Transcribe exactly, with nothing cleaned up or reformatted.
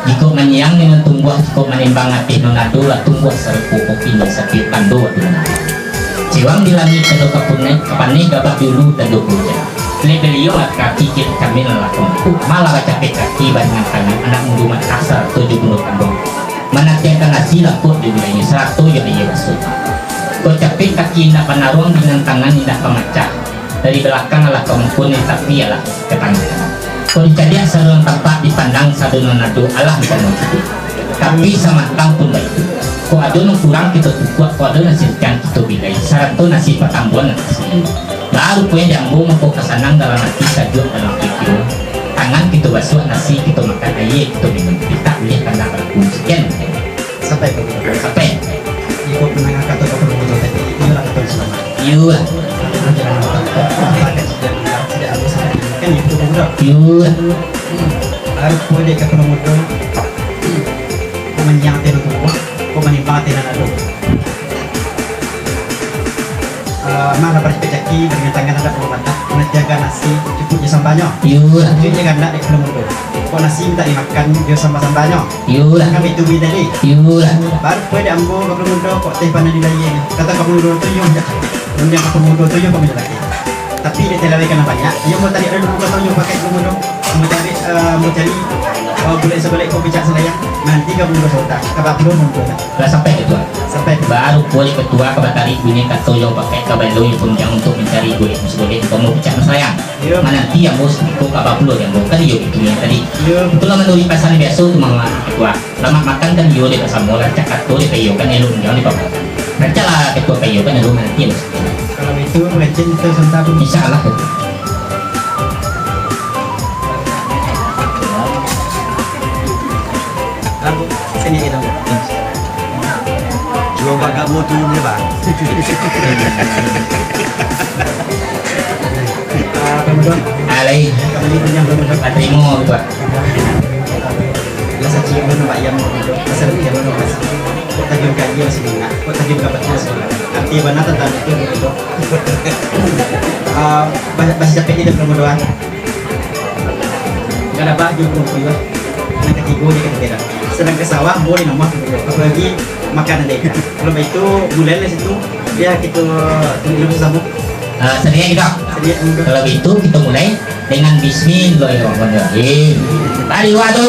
Jikok manyiang nan tumbuah, jikok manimbang ateh nan ado, lah tumbuah sarupo kopi nan satiok tando tu nan ado. Ciwang di langik tando kapuneh, kapaneh gabak dulu tando puja. Lek baliau lah kaki kiri kami lah lakon. Malah bacapek kaki baringan tangan anak mundu matak sarato jo bundo kandong. Manatiangkan nasi lampok di wilayah sarato jo aia basuah. Kok capek kaki indak panaruang, ringan tangan indak pamacah. Dari balakang alah ka muko, nan tapi alah ka tangah. Kok dicaliak saluruang tampak, dipandang sadonyo nado, alah ka muko. Tapi samantang pun baitu. Kok ado nan kurang kito tukuak, kok ado nan sirikan kito bilai, sarato nasi patambuan nan tasiriu. Baru pulo di ambo mangko ka sanang dalam ati, sajuak dalam pikiran. Tangan kito basuak, nasi kito makan, aia kito minum. Kita buliah kandak balaku. Sakian. Sampai ka budak. Sampai. Iko pandanga kato ka budak tadi, iyolah kato selamat. Iyolah. Jangan lupa. Kan itu budak. Iyolah. Harus boleh ka budak. Kau manyiang teh tu, kau manimbang teh nan ado. Ah, malah baracaki, baringan tangan adat pamantah, nak jaga nasi, cukuik jo sambanyo. Iyolah. Cukuik jo kandak dek Pulo Mudo. Kok nasi mintak dimakan jo samba-sambanyo. Iyolah. Kan itu bi tadi. Iyolah. Baru pun dek ambo ka Pulo Mudo, kok teh panah dilayie. Kata ka Pulo Mudo tu, yo, yo. Kemudian ka Pulo Mudo tu, yo, kami lagi. Tapi dek teh lawai kana banyak, yo, mau tarik dulu ka Pulo Mudo, pakai Pulo Mudo. Mau cari, eh, mau cari, eh, bulek sabalek kau picak salayang. Nanti ka Pulo Mudo sota, ka Pulo Mudo. Lah sampai ketua. Sampai. Baru pulo ketua ka batarik bunyi kato jo pakai ka balun punjang untuk mancari golek musuh golek kamu picak masayang. Iyo. Mananti ambo sakutiko ka bapulo di ambo kan iyo itu yang tadi. Iyo. Itulah manuruik pasan biaso tu mama ketua. Selamat makan kan iyo dek basamo lah cak kato dek iyo kan elok punjang di papan. Rancak lah ketua ka iyo kan elok mananti ambo sakutiko. Kalau itu mungkin kita santa pun. Insya Allah. Sini kita. Juo bagak motor ni, Bang. Ah, Bang Don. Alai. Kami punya Bang Don. Tarimo, Pak. Lah, saci yang Bang Don, Pak, yang Bang Don. Pasal yang Bang Don, Mas. Kok tajun kaji masih ingat, kok tajun kabat masih ingat. Arti bana tantang itu, Bang Don. Ah, bah-, bahasa capek ni dah Bang Don. Kada bah, jumpa pun lah. Nan katigo di katigo. Sadang ka sawah, boleh nama. Apalagi makanan dek. Kalau baitu, mulai dari situ, ya, kita tunjuk sama. Ah, sadian kita. Sadian kita. Kalau baitu, kita mulai dengan Bismillahirrahmanirrahim. Tadi waktu.